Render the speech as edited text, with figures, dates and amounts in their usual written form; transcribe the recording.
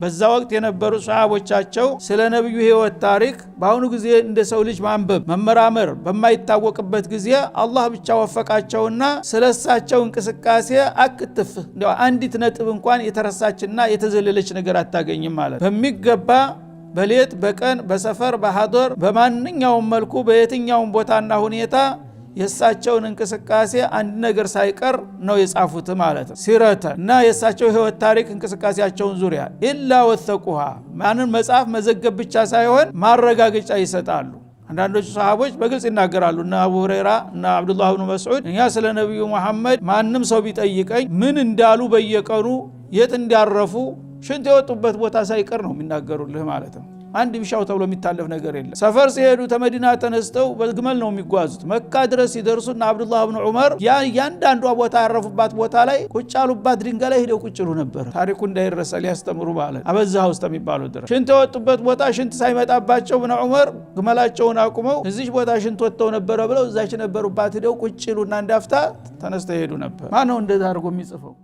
በዛ ወቅት የነበሩ ሰሃቦቻቸው ስለ ነብዩ ህይወት ታሪክ በአሁኑ ጊዜ እንደ ሰው ልጅ ማንበብ መመራመር በማይታወቅበት ጊዜ አላህ ብቻ ወፈቃቸውና ስለሳቸው እንቅስቃሴ አክትፍ እንደው አንዲት ነጥብ እንኳን የተረሳችና የተዘለለች ነገር አታገኝም ማለት በሚገባ በሌት በቀን በሰፈር በሀዶር በማንኛውም መልኩ በየትኛውም ቦታና ሁኔታ የእሳቸውን እንቅስቃሴ አንድ ነገር ሳይቀር ነው የጻፉት ማለት ነው። ሲረተ እና የእሳቸው ህይወት ታሪክ እንቅስቃሴያቸውን ዙሪያ ኢላ ወተቁሃ ማንን መጽሐፍ መዘገብ ብቻ ሳይሆን ማረጋገጫ ይሰጣሉ። አንዳንዶቹ ሰሃቦች በግልጽ ይናገራሉ። እና አቡ ሁረይራ እና አብዱላህ ብኑ መስዑድ እኛ ስለ ነቢዩ መሐመድ ማንም ሰው ቢጠይቀኝ ምን እንዳሉ፣ በየቀኑ የት እንዳረፉ፣ ሽንት የወጡበት ቦታ ሳይቀር ነው የሚናገሩልህ ማለት ነው። አንድ ቢሻው ተብሎ የሚታለፍ ነገር የለም። ሰፈር ሲሄዱ ተመዲና ተነስተው በግመል ነው የሚጓዙት። መካ ድረስ ሲደርሱና አብዱላህ ብን ዑመር ያ እያንዳንዷ ቦታ ያረፉባት ቦታ ላይ ቁጭ ያሉባት ድንጋይ ላይ ሄደው ቁጭ ይሉ ነበር። ታሪኩ እንዳይረሳ ሊያስተምሩ ማለት አበዛህ ውስጥ የሚባሉ ድረስ ሽንት የወጡበት ቦታ ሽንት ሳይመጣባቸው ብን ዑመር ግመላቸውን አቁመው እዚች ቦታ ሽንት ወጥተው ነበረ ብለው እዛች ነበሩባት ሄደው ቁጭ ይሉና እንዳፍታ ተነስተው ይሄዱ ነበር። ማነው እንደዛ አድርጎ የሚጽፈው?